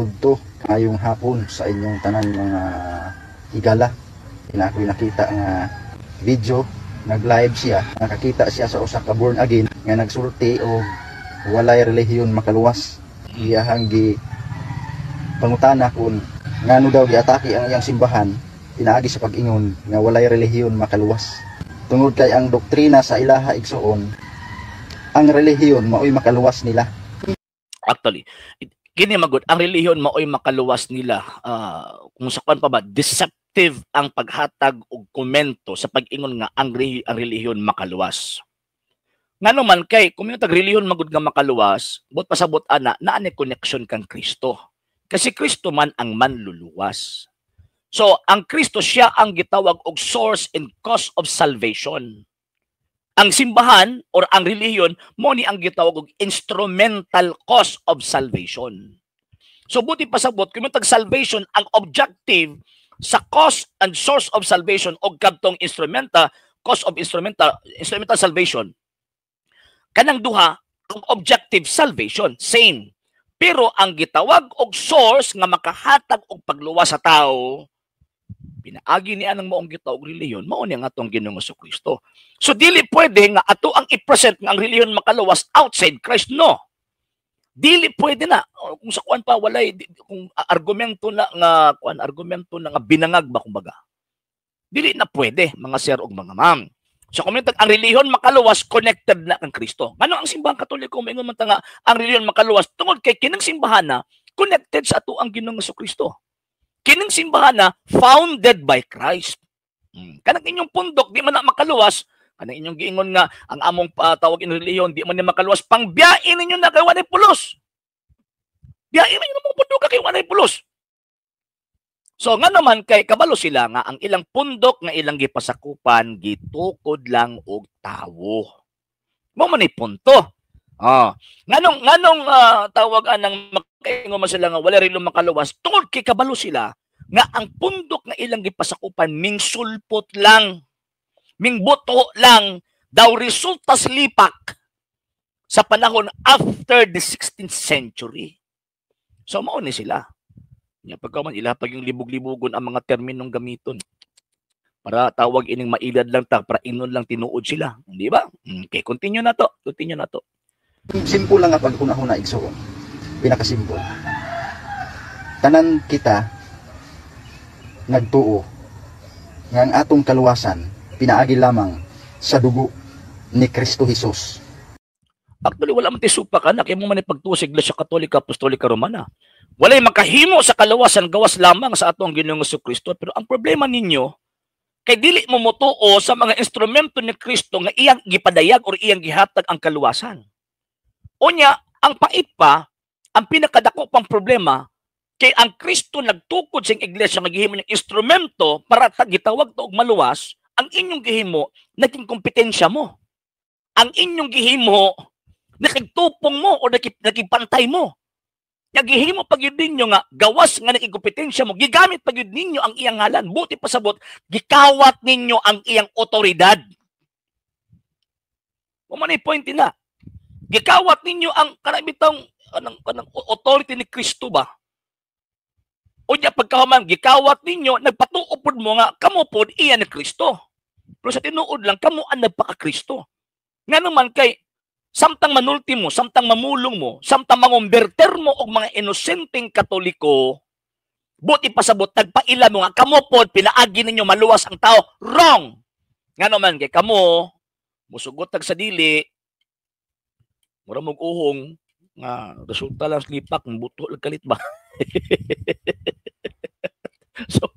Udto, ngayong hapon sa inyong tanan, mga higala. Ina ako'y nakita nga video, nag-live siya, nakakita siya sa usa ka born again nga nagsulti og walay relihiyon makaluwas. Iyahang gi pangutana kung ngano daw giatake ang iyang simbahan pinaagi sa pag-ingon nga walay relihiyon makaluwas. Tungod kay ang doktrina sa ilaha, igsuon, ang relihiyon maoy makaluwas nila. Actually, kini magud ang relihiyon maoy makaluwas nila. Kung sa kwan pa ba, deceptive ang paghatag og komento sa pag-ingon nga ang relihiyon makaluwas. Ngano man kay kung tag relihiyon magud nga makaluwas, but pasabot ana naa ni connection kang Kristo. Kasi Kristo man ang manluluwas. So, ang Kristo, siya ang gitawag og source and cause of salvation. Ang simbahan or ang relihiyon mo ni ang gitawag og instrumental cause of salvation. So buti pasabot kung tag salvation, ang objective sa cause and source of salvation og kadtong instrumenta cause of instrumental instrumental salvation, kanang duha ang objective salvation same, pero ang gitawag og source nga makahatag og pagluwas sa tao pinaagi ni anang maong gitawag relihiyon, mao ni ang atong Ginoong Kristo. So dili pwede nga ato ang i-present nga ang relihiyon makaluwas outside Christ, no. Dili pwede na. Kung sa kuan pa, walay kung argumento na nga kuan, argumento na nga binangag ba kumbaga. Dili na pwede, mga sir ug mga ma'am. So kung ang relihiyon makaluwas, connected na kang Kristo. Ngano ang Simbahang Katoliko maingon man ta nga ang relihiyon makaluwas? Tungod kay kinang simbahan na connected sa ato ang Ginoong Kristo. Kining simbahan na founded by Christ. Kanang inyong pundok di man na makaluwas, kanang inyong giingon nga ang among tawag in relihiyon di man ni makaluwas, pangbiyain ninyo na kay walay pulos. Biyain ninyo na pundok kay walay pulos. So nga naman kay kabalo sila nga ang ilang pundok nga ilang gipasakupan gitukod lang og tawo. Mao man ni punto. Nganong tawag anang makaingon man sila nga wala rin makaluwas? Tungod kay kabalo sila nga ang pundok nga ilang gipasakupan ming sulpot lang, ming buto lang daw, resulta sa lipak sa panahon after the 16th century. So mao ni sila. Nya pagka man ila pag yung libog-libogon ang mga terminong gamiton para tawag ining mailad lang ta para inon lang tinuod sila, di ba? Okay, continue na to, continue na to. Simple lang nga paghuna-huna, igsuon. Pinakasimple. Tanan kita nagtuo nga ang atong kaluwasan pinaagi lamang sa dugo ni Kristo Jesus. Actually, wala man tisupa ka na kay mo man ipagtuo sa Iglesia Katolika Apostolika Romana. Walay makahimo sa kaluwasan gawas lamang sa atong Ginoong Kristo. Pero ang problema ninyo, kay dili mo motuo sa mga instrumento ni Kristo nga iyang gipadayag or iyang gihatag ang kaluwasan. Unya, ang pait pa, ang pinakadako pang problema, kay ang Kristo nagtukod sa iglesia nga gihimo niyang instrumento para gitawag to og maluwas, ang inyong gihimo, naging kompetensya mo. Ang inyong gihimo, nakigtupong mo o nakipantay mo. Nga gihimo pag yun ninyo nga gawas nga naging kompetensya mo, gigamit pag yun ninyo ang iyang ngalan. Buti pasabot, gikawat ninyo ang iyang otoridad. Mao man point na. Gikawat ninyo ang kanang kanang kanang authority ni Kristo ba? Unya pagkahuman gikawat ninyo, nagpatuo pod mo nga kamo pod iya ni Kristo. Pero sa tinuod lang, kamo ang nagpaka-Kristo. Nga naman kay samtang manulti mo, samtang mamulong mo, samtang mangumberter mo og mga inosenteng Katoliko, buti pasabot nagpaila mo nga kamo pod pinaagi ninyo maluwas ang tao. Wrong. Nga naman kay kamo musugot tag sa dili, mura mog uhong nga resulta lang sa lipak, buto lang kalit ba. So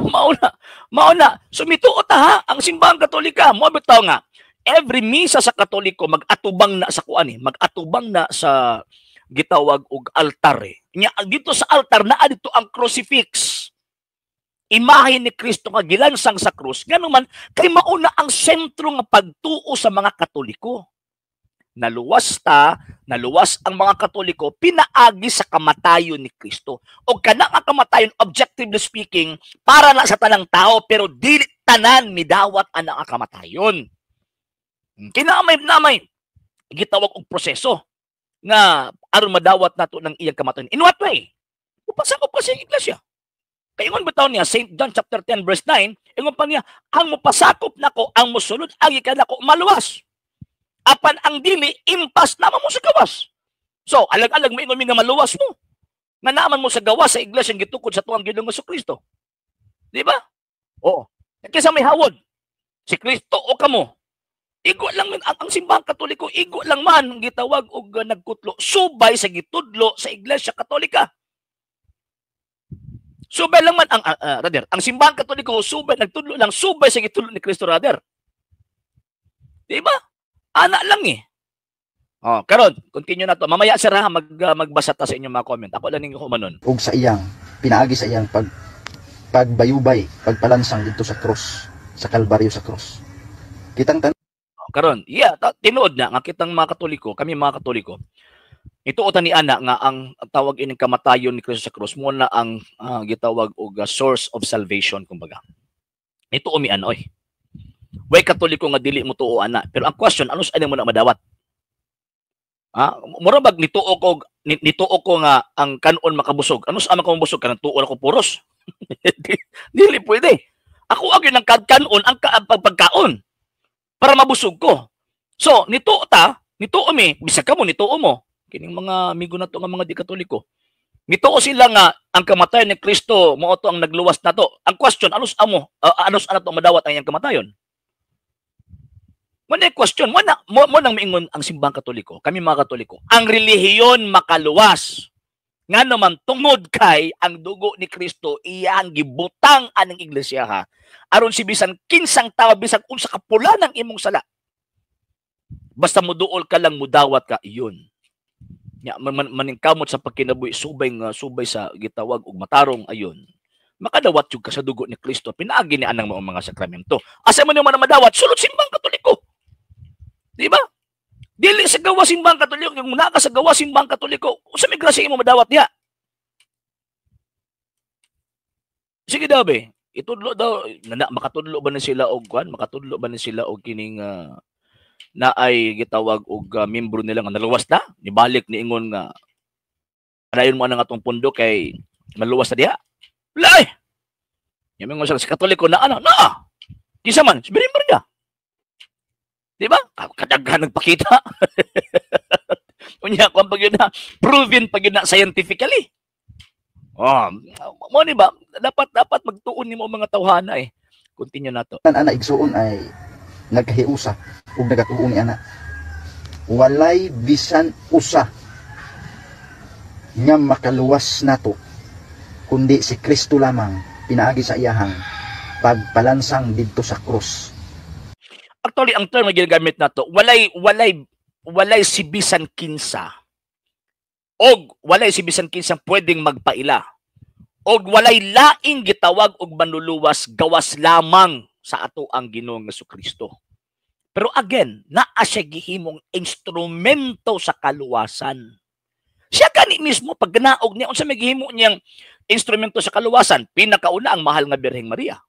mao na, mao na. So mituo ta ha ang Simbahang Katolika mo bitaw nga every misa sa Katoliko mag-atubang na sa kuan eh, mag-atubang na sa gitawag og altar eh. Nya dito sa altar naa dito ang crucifix. Imahe ni Kristo nga gilansang sa krus. Ngano man kay mauna ang sentro nga pagtuo sa mga Katoliko. Naluwas ta, naluwas ang mga Katoliko pinaagi sa kamatayon ni Kristo. O kana nga kamatayon, objectively speaking, para na sa tanang tao, pero dili tanan midawat ana nga kamatayon. Kinamay namay gitawag og proseso nga aron madawat nato ng iyang kamatayon. In what way? Mupasakop ka sa iglesia. Kay ingon bitaw niya St. John chapter 10 verse 9, ingon pa niya, ang mupasakop nako, ang mosulod agi kanako maluwas. Apan ang dili impas naman mo sa gawas. So, alag-alag maingon mi nga maluwas mo. Nga naaman mo sa gawas sa iglesia ang gitukod sa tuang Ginoong Kristo. Di ba? Oo. Kaysa may hawod, si Kristo o kamo. Igo lang man ang simbahang Katoliko, igo lang man gitawag og nagkutlo subay sa gitudlo sa Iglesia Katolika. Subay lang man ang rather, ang simbahang Katoliko subay nagtudlo lang subay sa gitudlo ni Kristo rather. Di ba? Ana lang eh. Oh, karon, continue na to. Mamaya, sir, ha, magbasa ta sa inyong mga comment. Ako lang ning humanon. Ug sa iyang pinaagi sa iyang pagbayubay, pagpalansang dito sa cross, sa Kalbaryo, sa cross. Kitang tanan Oh, karon, yeah, tinuod na nga kitang mga Katoliko, kami mga Katoliko, ituo ta ni ana nga ang tawag ining kamatayon ni Kristo sa cross mo na ang gitawag og source of salvation kumbaga. Ituo mi ana oy. Way Katoliko nga dili mo tuo ana. Pero ang question, ano sa mo na madawat? Ah, mura bag nituo ko nga ang kanon makabusog. Ano sa ama mabusog kanang tuo ako puros? Dili pwede. Ako ang ang kanon ang pagkaon para mabusog ko. So, nituo ta, nituo mi, bisag kamo nituo mo. Kining mga amigo nato nga mga di Katoliko. Nituo sila nga ang kamatayon ni Kristo mao to ang nagluwas nato. Ang question, ano sa amo? Ano sa nato madawat ang iyang kamatayon? Mo na question, mo na mo nang miingon ang simbahang Katoliko, kami mga Katoliko. Ang relihiyon makaluwas. Nga naman tungod kay ang dugo ni Kristo iyang gibutang aning iglesia ha. Aron si bisan kinsang tawo, bisan unsa ka pula ng imong sala. Basta muduol ka lang, mudawat ka, iyon. Nya man, maningkamot sa pagkinabuhi subay nga subay sa gitawag og matarong, ayon. Makadawat jud ka sa dugo ni Kristo pinaagi ni anang mga sakramento. Asa man naman madawat? Sulod simbang Katoliko. Di ba? Dili sa gawa simbang Katoliko. Kung naa ka sa gawa simbang Katoliko, unsa may grasya imo madawat diha? Sige daw be. Itudlo daw na, makatudlo ba ni sila og kwan? Makatudlo ba ni sila og kining na ay gitawag og membro nila nga naluwas na? Nibalik ni ingon nga padayon mo ang atong pundo kay maluwas na diha. Wala eh. Yung mga sa Katoliko na ano, na. Kinsa man, si Birhen Maria. Di ba? Kadaghan nagpakita. Unya kung pag yun na, proven pag yun na scientifically. Oh, mo ni ba? Dapat dapat magtuon nimo mga tawhana eh. Continue na to. Ana igsuon ay nagkahiusa ug nagatuo ni ana. Walay bisan usa nga makaluwas nato kundi si Kristo lamang pinaagi sa iyahang pagpalansang didto sa krus. Actually, ang term na ginagamit nato, walay si bisan kinsa. Og walay si bisan kinsa pwedeng magpaila. Og walay laing gitawag og manluluwas gawas lamang sa ato ang Ginoong Kristo. Pero again, naa siya gihimong instrumento sa kaluwasan. Siya gani mismo pag ganaog niya unsa may gihimo niyang instrumento sa kaluwasan, pinakauna ang mahal nga Birheng Maria.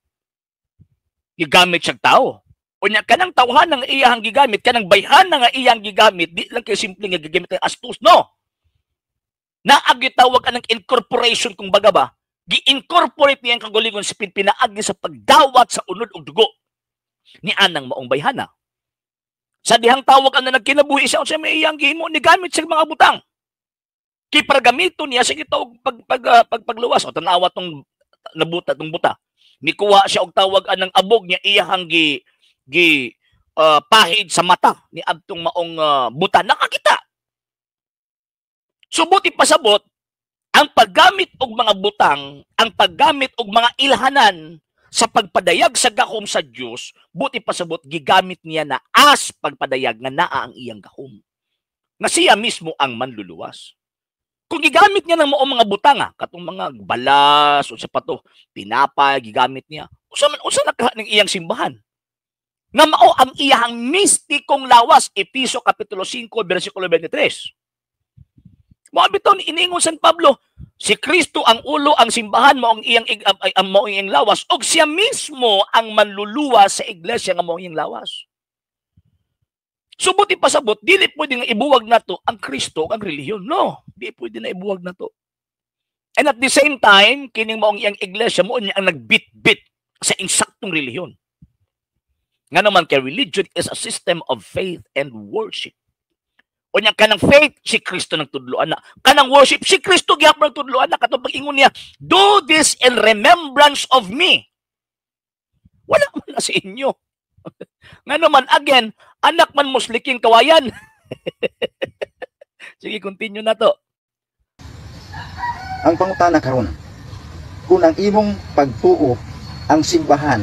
Gigamit siya tao. Unya kanang tawhan nga iyang gigamit, kanang bayhan nga iyang gigamit, di lang kay simple nga gigamit kay astus, no. Naagi tawag anang incorporation kung baga ba, gi-incorporate niya ang kagalingon sa pinaagi sa pagdawat sa unod og dugo ni anang maong bayhana. Sa dihang tawag ang nagkinabuhi siya unsa may iyang gihimo, ni gamit sa mga butang. Kay para gamiton niya sa gitawag pagluwas o tanawa tong nabuta tong buta. Mikuha siya og tawag anang abog niya iyahang gi gi pahid sa mata ni adtong maong buta nakakita. Subuti pasabot ang paggamit og mga butang, ang paggamit og mga ilhanan sa pagpadayag sa gahom sa Dios, buti pasabot gigamit niya na as pagpadayag nga naa ang iyang gahom. Nga siya mismo ang manluluwas. Kung gigamit niya ng maong mga butang, katong mga balas o sa pato, tinapay, gigamit niya. Usa man usa na ning iyang simbahan. Nga mao ang iyang mistikong lawas, Episo kapitulo 5 bersikulo 23. Mao bitaw ni iningon San Pablo, si Kristo ang ulo ang simbahan mao ang iyang ang mao iyang lawas ug siya mismo ang manluluwas sa iglesia nga mao iyang lawas. Subuti pasabot, dili pwede nga ibuwag nato ang Kristo ang relihiyon. No, di pwede na ibuwag nato. And at the same time, kining maong iyang iglesia mo niya ang nagbit-bit sa insaktong relihiyon. Nga naman kay religion is a system of faith and worship. Unya kanang faith, si Kristo nagtudloan na. Kanang worship, si Kristo gihapon nagtudloan na. Katong pag-ingon niya, "Do this in remembrance of me." Wala man na sa inyo. Nga naman, again, anak man mo sa liking kawayan. Sige, continue na to. Ang pangutana karon, kung ang imong pagtuo ang simbahan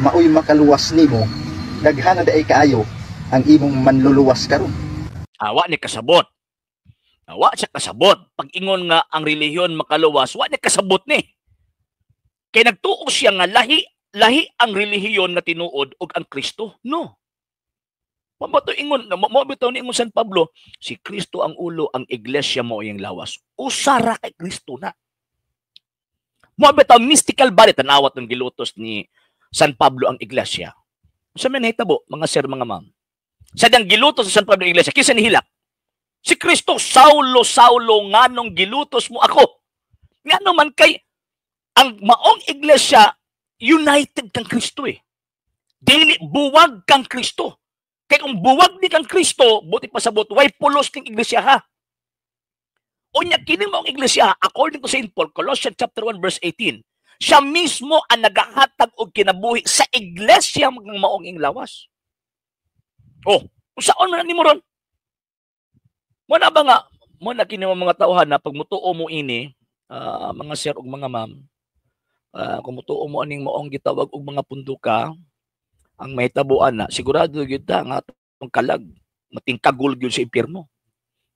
maoy makaluwas nimo, daghan na diay kaayo ang imong manluluwas karon. Awa ni kasabot. Awa siya kasabot. Pag ingon nga ang relihiyon makaluwas, wa ni kasabot ni. Kay nagtuo siya nga lahi lahi ang relihiyon nga tinuod ug ang Kristo. No. Mao to ingon, mo bitaw ni ingon San Pablo, si Kristo ang ulo, ang iglesia mo iyang lawas. Usara kay Kristo na. Mo bitaw mystical body, tanawat ng gilutos ni San Pablo ang iglesia. Sa man nahitabo, mga sir, mga ma'am? Sa dang gilutos sa San Pablo ang iglesia, kinsa nihilak? Si Kristo. "Saulo, Saulo, nganong gilutos mo ako?" Ngano man kay ang maong iglesia united kang Kristo eh. Dili buwag kang Kristo. Kay kung buwag ni kang Kristo, buti pasabot, way pulos king iglesia ha. Unya kini maong iglesia, according to St. Paul, Colossians chapter 1 verse 18, siya mismo ang nagahatag og kinabuhi sa iglesia ng maong ing lawas. Oh, unsaon man nimo ron? Mo na ba nga mo na kini mga tauhan na pag mutuo mo ini, mga sir ug mga ma'am, kung mutuo mo aning maong gitawag og mga punduka, ang mahitabuan na sigurado gyud ta nga atong kalag matingkagol gyud sa impyerno.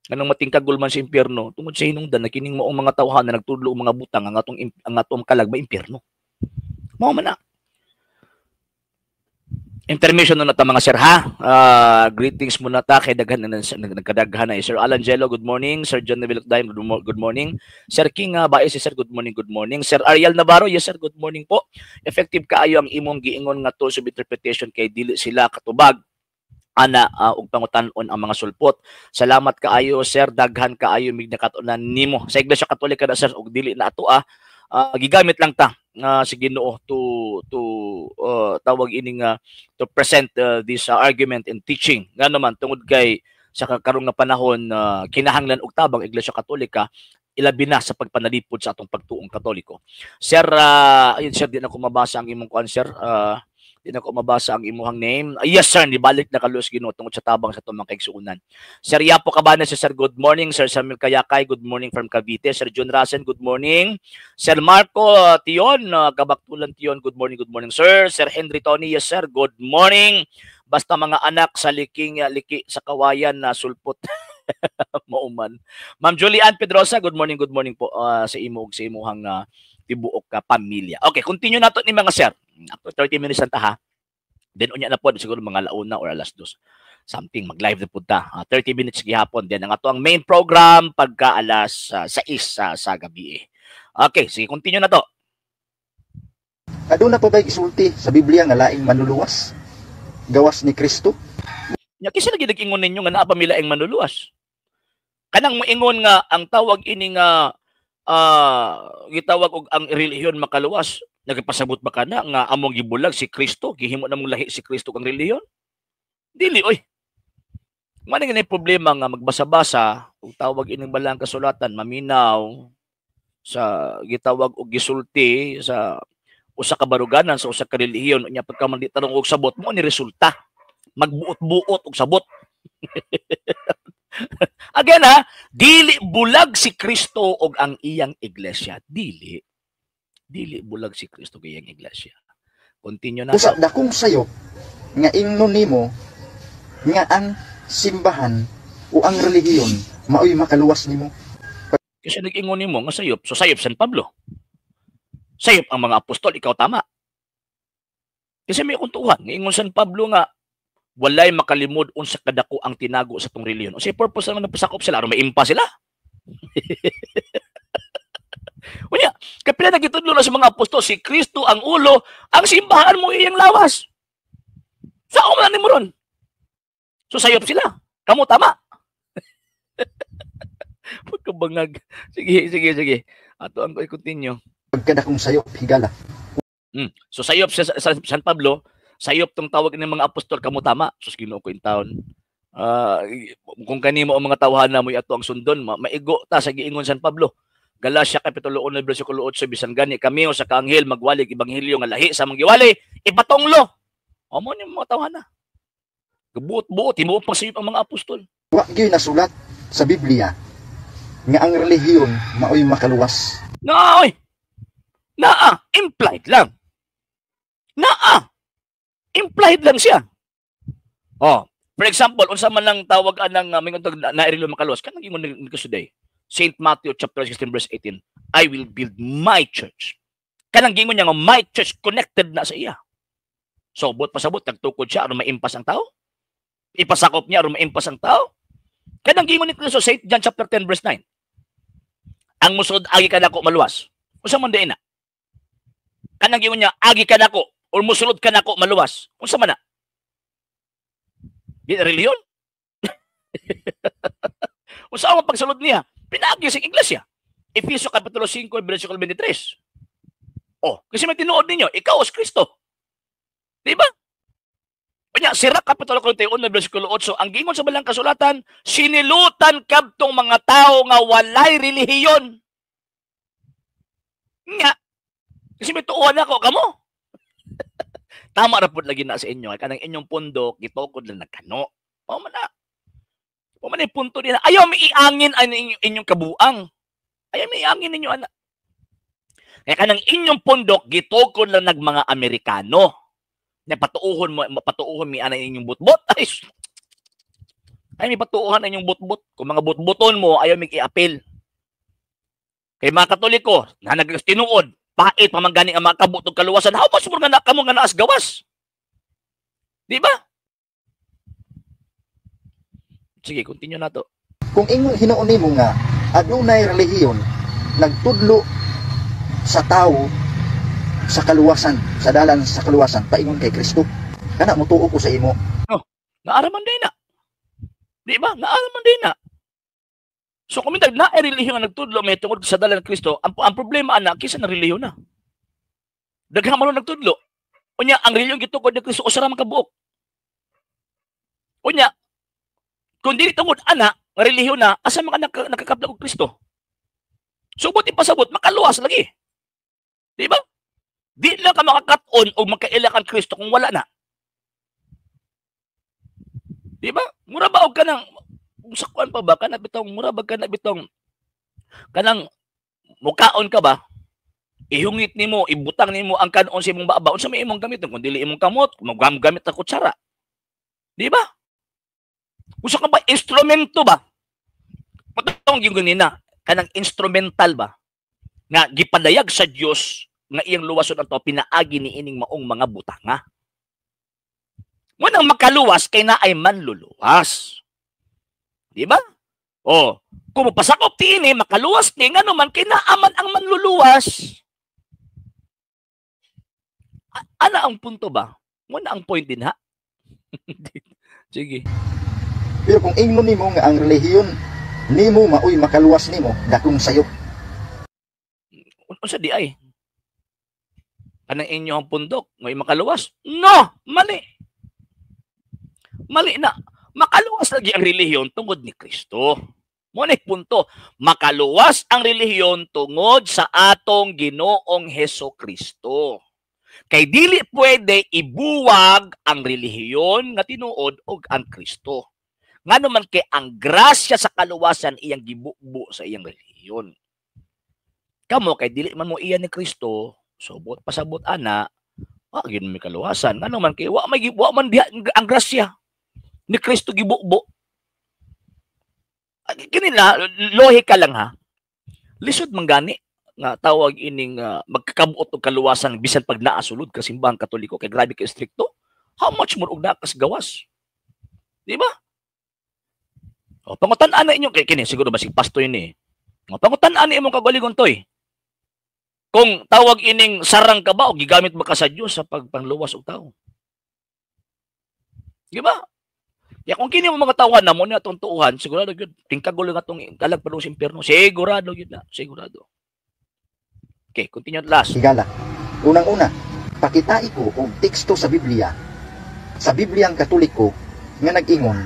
Nganong matingkagol man sa impyerno? Tungod sa hinungdan na kining maong mga tawhan na nagtudlo og mga butang, ang atong kalag ma impyerno. Mao man na. Intermission na ta, mga sir, ha. Greetings muna ta kay daghan na nagkadaghan na. Sir Alan Jello, good morning. Sir John Neville Dime, good morning. Sir King Bae, si Sir, good morning, good morning. Sir Ariel Navarro, yes sir, good morning po. Effective kaayo ang imong giingon nga tools of interpretation kay dili sila katubag ana og pangutan-on ang mga sulpot. Salamat kaayo, sir, daghan kaayo mig nakat-unan nimo. Sa Iglesia Katolika na, sir, og dili na ato ah. Gigamit lang ta nga si Ginoo to tawag ini nga to present this argument and teaching. Nga naman tungod kay sa karon nga panahon, kinahanglan og tabang Iglesia Katolika, ilabi na sa pagpanalipod sa atong pagtuong Katoliko. Sir, ayun sir, di na ko mabasa ang imong kuan, sir. Di na ko mabasa ang imuhang name. Yes sir, nibalik na kaluos Ginoo tungod sa tabang sa atong mga kaigsuonan. Sir Yapo Cabana, sir, good morning. Sir Samuel Kayakay, good morning from Cavite. Sir John Rasen, good morning. Sir Marco Tion, Kabaktulan Tion, good morning, sir. Sir Henry Tony, yes sir, good morning. Basta mga anak sa liking liki sa kawayan na sulpot. Mauman. Ma'am Julian Pedrosa, good morning po sa imo ug sa imuhang tibuok ka pamilya. Okay, continue nato ni, mga sir. After 30 minutes na ta ha. Then unya na po siguro mga launa or alas dos. Something mag-live na pud ta. 30 minutes gihapon. Then ang ato ang main program pagka alas 6 sa gabi. Okay, sige, continue na to. Aduna pa ba'y gisulti sa Biblia nga laing manluluwas gawas ni Kristo? Nya kinsa lagi nag-ingon ninyo nga naa pa mi laing manluluwas? Kanang moingon nga ang tawag ini nga gitawag og ang relihiyon makaluwas, nagpasabot ba kana nga among gibulag si Kristo, gihimo namong lahi si Kristo kang relihiyon? Dili oy. Mao nga problema nga magbasa-basa ug tawag ining balang kasulatan, maminaw sa gitawag og gisulti sa usa ka baruganan, sa usa ka relihiyon, unya pagka man di tarong og sabot mo ni resulta magbuot-buot og sabot. Again ha, dili bulag si Kristo og ang iyang iglesia. Dili. Dili bulag si Kristo og iyang iglesia. Continue na. Usa dakong sayop nga ingnon nimo nga ang simbahan o ang relihiyon maoy makaluwas nimo. Kasi nag-ingon nimo nga sayop, so sayop San Pablo. Sayop ang mga apostol, ikaw tama. Kasi may kuntuhan, ingon San Pablo nga walay makalimod unsa kadako ang tinago sa tong relihiyon. Unsay purpose naman nagpasakop sila aron maimpa sila? Unya, kapila nagitudlo na sa mga apostol, si Kristo ang ulo, ang simbahan mo iyang lawas. Sa man nimo ron? So sayop sila. Kamo tama. Pagkabangag. Sige, sige, sige. Ato ang i-continue. Pagkadakong sayop, higala. So sayop sa San Pablo, sayop tong tawag ng mga apostol kamo tama. Sus, Ginoo ko in town. Kung kanimo ang mga tawhana mo ato ang sundon, maigo ta sa giingon San Pablo. Galatia kapitulo 1 bersikulo 8, bisan gani kami o sa kaanghel magwalig ebanghelyo nga lahi sa among giwali, ipatunglo. Amo ni mga tawhana. Gabuot-buot himuot pang sayop ang mga apostol. Wa gyud nasulat sa Biblia nga ang relihiyon maoy makaluwas. Naa oy. Naa, implied lang. Naa. Implied lang siya. Oh, for example, unsa man lang tawag anang mingon tag na relihiyon makaluwas, kanang ingon ni Kristo day. Saint Matthew chapter 16 verse 18, "I will build my church." Kanang gingon niya nga my church, connected na sa iya. So, buot pasabot, nagtukod siya aron maimpas ang tao. Ipasakop niya aron maimpas ang tao. Kanang gingon ni Kristo, Saint John chapter 10 verse 9. Ang musulod agi kanako maluwas. Unsa man diay na? Kanang gingon niya, agi kanako or musulod kanako maluwas. Unsa man na? Di na relihiyon? Unsa ang pagsulod niya? Pinaagi sa iglesia. Efeso kapitulo 5 versikulo 23. Oh, kasi may tinuod ninyo, ikaw os Kristo. Di ba? Kanya, Sirach kapitulo 41 versikulo 8, ang gingon sa balang kasulatan, sinilutan kabtong mga tao nga walay relihiyon. Nga, kasi may tuuhan ako, kamo. Tama ra pud lagi na sa inyo, kanang inyong pundok, gitukod lang nagkano. Mao man na. Mao man ay punto din. Ayaw mi iangin ang inyong kabuang. Ayaw mi iangin ninyo ana. Kaya kanang inyong pundok gitukod lang nag mga Amerikano. Nya patuuhon mo, patuuhon mi ana inyong butbot. Ay, ay mi patuuhan inyong butbot. Kung mga butbuton mo, ayaw mi i-appeal. Kay mga Katoliko, na nagtinuod, pait pa man gani ang makabot og kaluwasan. How much more nga na kamo nga naas gawas? Di ba? Sige, continue na to. Kung ingon hinuon nimo nga adunay relihiyon nagtudlo sa tawo sa kaluwasan, sa dalan sa kaluwasan paingon kay Kristo, kana motuo ko sa imo. Oh, naaraman din na. Di ba? Naaraman din na. So kung mintan na relihiyon nga nagtudlo may tungod sa dalan ni Kristo, ang problema ana kisa na relihiyon na. Daghan man nagtudlo. Unya ang relihiyon gitukod ni Kristo usa ra man ka buok. Unya kung dili tungod ana nga relihiyon na, asa man ka nakakaplag og Kristo? Subot ipasabot makaluwas lagi. Di ba? Di lang ka makakat-on o makaila kang Kristo kung wala na. Di ba? Mura ba og kanang sa kuan pa ba kana bitong mura ba kana bitong kanang mukaon ka ba? Ihungit nimo, ibutang nimo ang kanon sa imong baba. Unsa may imong gamiton kung dili imong kamot, gamit ang kutsara. Di ba? Usa ka ba instrumento ba? Patong yung ganina, kanang instrumental ba? Nga gipadayag sa Dios nga iyang luwason ang tao pinaagi ni ining maong mga butanga. Munang makaluwas kay naay manluluwas. Di ba? O, kung mapasakop ti ini, makaluwas ni ngano man kay naaman ang manluluwas. Ana ang punto ba? Muna ang point din ha. Sige. Pero kung ingnon nimo nga ang relihiyon nimo maoy makaluwas nimo, dakong sayop. Unsa di ay? Kanang inyong pundok may makaluwas? No, mali. Mali na. Makaluwas lagi ang relihiyon tungod ni Kristo. Mo na punto. Makaluwas ang relihiyon tungod sa atong Ginoong Heso Kristo. Kay dili pwede ibuwag ang relihiyon nga tinuod og ang Kristo. Ngano man kay ang grasya sa kaluwasan iyang gibubo sa iyang relihiyon. Kamo kay dili man mo iya ni Kristo, subot pasabot ana, wa gyud may kaluwasan. Ngano man kay wa man diha ang grasya ni Kristo gibubo. Kini na lohika lang ha. Lisod man gani nga tawag ining magkakabuot og kaluwasan bisan pag naa sulod ka simbahang Katoliko kay grabe ka strikto. How much more og naa kas gawas? Di ba? O, pangutan-an na inyo kay kini siguro basig pastoy ni. O, pangutan-an ni imong kagaligon toy. Kung tawag ining sarang ka ba o gigamit ba ka sa Dios sa pagpangluwas og tao? Di ba? Ya kung kini mo mga tawhan na mo ni atong tuuhan, sigurado gyud tingkagol nga atong kalag padung sa impierno. Sigurado gyud na, sigurado. Okay, continue last. Higala. Unang-una, pakitai ko og teksto sa Biblia, sa Bibliang Katoliko nga nag-ingon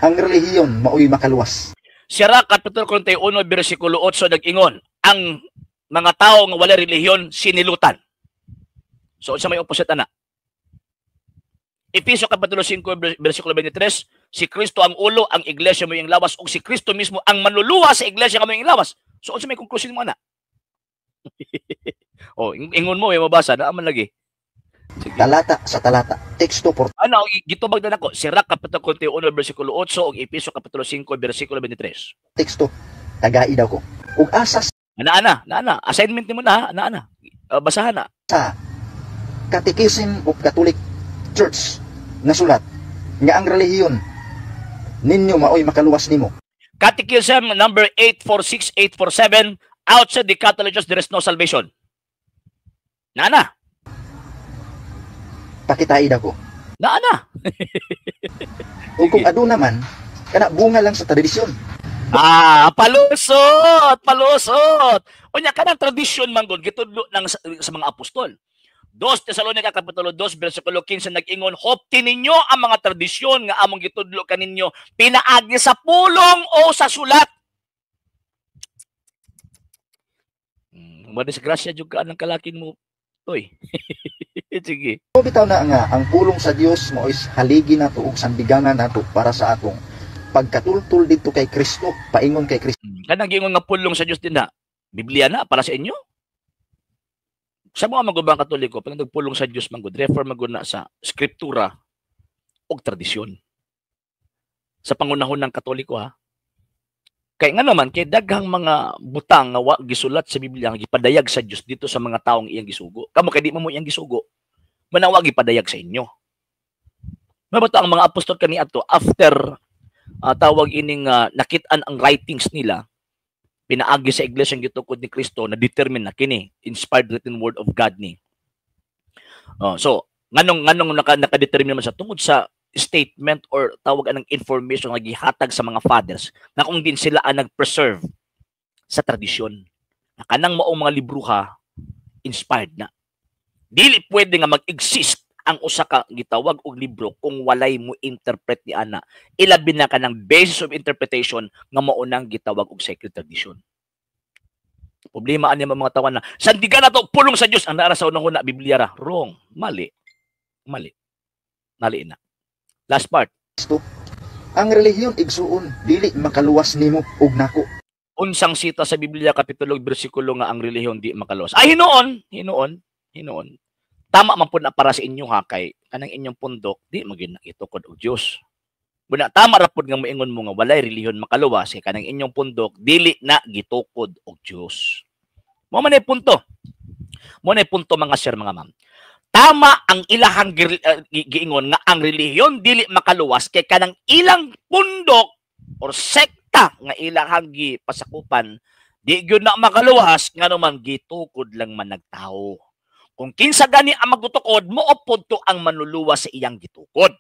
ang relihiyon maoy makaluwas. Sirach kapitulo 41 bersikulo 8 nag-ingon, ang mga tao nga wala relihiyon sinilutan. So unsa may opposite ana? Efeso kapitulo 5 bersikulo 23, si Kristo ang ulo, ang iglesia mo yung lawas, ug si Kristo mismo ang manluluwas sa iglesia nga mo yung lawas. So unsa may conclusion mo ana? Oh, ingon mo may mabasa na man lagi. Sige. Talata sa talata, teksto por Ano, gitubag na nako, Sirach kapitulo 41 bersikulo 8 ug Efeso kapitulo 5 bersikulo 23. Teksto, tagai daw ko. Ug asa Ana ana, na ana, assignment nimo na ha, ana ana. Basahan na. Sa Catechism of Catholic Church nasulat nga ang relihiyon ninyo maoy makaluwas nimo? Catechism number 846847, outside the Catholic Church there is no salvation. Nana, Pakitai daw ko. Naana. Ug kung aduna man, kana bunga lang sa tradisyon. Ah, palusot, palusot. Unya kanang tradisyon man gud gitudlo ng sa mga apostol. 2 Tesalonica kapitulo 2 bersikulo 15 nag-ingon, "Hopti ninyo ang mga tradisyon nga among gitudlo kaninyo pinaagi sa pulong o sa sulat." Madisgrasya jud ka anang kalakin mo, toy. Sige. So bitaw na nga ang pulong sa Dios mao is haligi nato ug sandigangan nato para sa atong pagkatultul didto kay Kristo, paingon kay Kristo. Kanang giingon nga pulong sa Dios din na, Biblia na para sa inyo. Sa mga magubang Katoliko, pag nagpulong sa Dios man gud, refer man gud na sa skriptura ug tradisyon. Sa pangunahon ng Katoliko ha. Kay nga naman kay daghang mga butang nga wa gisulat sa Biblia nga gipadayag sa Dios dito sa mga taong iyang gisugo. Kamo kay di mo mo iyang gisugo. Manawa gipadayag sa inyo. Mabato ang mga apostol kaniadto after tawag ining nakit-an ang writings nila pinaagi sa iglesia ang gitukod ni Kristo na determine na kini inspired written word of God ni. Oh, so nganong nganong naka-determine man sa tungod sa statement or tawag anang information nga gihatag sa mga fathers na kung din sila ang nag-preserve sa tradisyon. Na kanang maong mga libruha inspired na. Dili pwede nga mag-exist ang usa ka gitawag og libro kung walay mo interpret ni ana. Ilabi na kanang basis of interpretation nga mao nang gitawag og sacred tradition. Problema ani mga tawan na sandigan nato pulong sa Dios ang naara sa unang huna Biblia ra. Wrong. Mali. Mali. Mali na. Last part. Ang relihiyon, igsuon, dili makaluwas nimo ug nako. Unsang sita sa Biblia kapitulo bersikulo nga ang relihiyon di makaluwas? Ay hinuon, hinuon, hinuon. Tama man pud na para sa inyo ha kay kanang inyong pundok di magin nakitukod og Dios. Muna tama ra pud nga moingon mo nga walay relihiyon makaluwas kay kanang inyong pundok dili na gitukod og Dios. Mo man ay punto. Mo na punto, mga sir, mga ma'am. Tama ang ilahang giingon nga ang relihiyon dili makaluwas kay kanang ilang pundok or sekta nga ilahang gipasakupan di gyud na makaluwas ngano man gitukod lang man nagtawo. Kung kinsa gani ang magtutukod, mo to ang manluluwas sa iyang gitukod.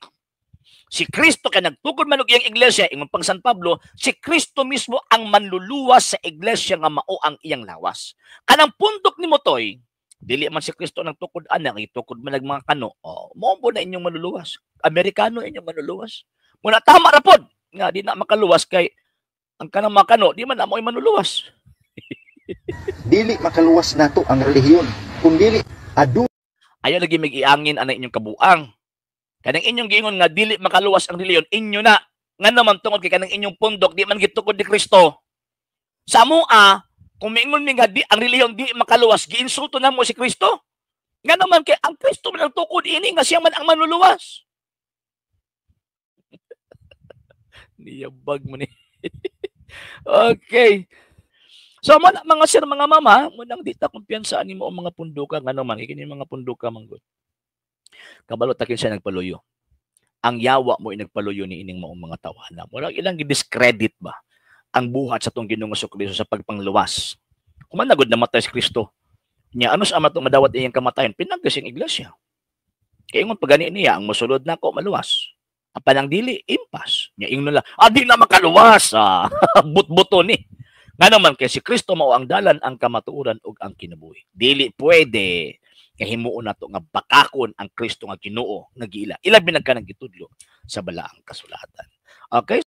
Si Kristo kay nagtukod man og iyang iglesia, ingon pang San Pablo, si Kristo mismo ang manluluwas sa iglesia nga mao ang iyang lawas. Kanang pundok ni Motoy, dili man si Kristo nang tukod ana, gitukod man mga kano. Oh, mao po na inyong manluluwas. Amerikano inyong manluluwas. Muna tama ra pod nga di na makaluwas kay ang kanang mga kano di man na mo'y manluluwas. Dili makaluwas nato ang relihiyon kung dili adu Ayaw lagi mag-iangin ana inyong kabuang. Kanang inyong giingon nga dili makaluwas ang relihiyon, inyo na. Nga naman tungod kay kanang inyong pundok di man gitukod ni Kristo. Sa amoa, kung miingon mi nga di ang relihiyon di makaluwas, giinsulto na mo si Kristo. Nga naman kay ang Kristo man ang tukod ini nga siya man ang manluluwas. Niyabag mo ni. Okay. So mo na mga sir, mga mama, mo nang di ta kumpiyansa ani mo ang mga punduka ngano man kini mga punduka man gud. Kabalo ta kinsa nagpaluyo. Ang yawa mo nagpaluyo ni ining maong mga tawhana. Murag ilang gi-discredit ba ang buhat sa tong Ginoong Kristo sa pagpangluwas. Kung man nagod namatay si Kristo, niya ano sa ama tong madawat iyang kamatayon, pinaggas ang iglesia. Kay ingon pagani niya ang mosulod nako maluwas. Ang panang dili impas. Nya ingnon lang, ah, di na makaluwas. Ah, but-buto ni. Nga naman kay si Kristo mao ang dalan, ang kamatuoran ug ang kinabuhi. Dili pwede nga himuon nato nga bakakon ang Kristo nga Ginoo nga giila. Ilabi na kanang gitudlo sa balaang kasulatan. Okay?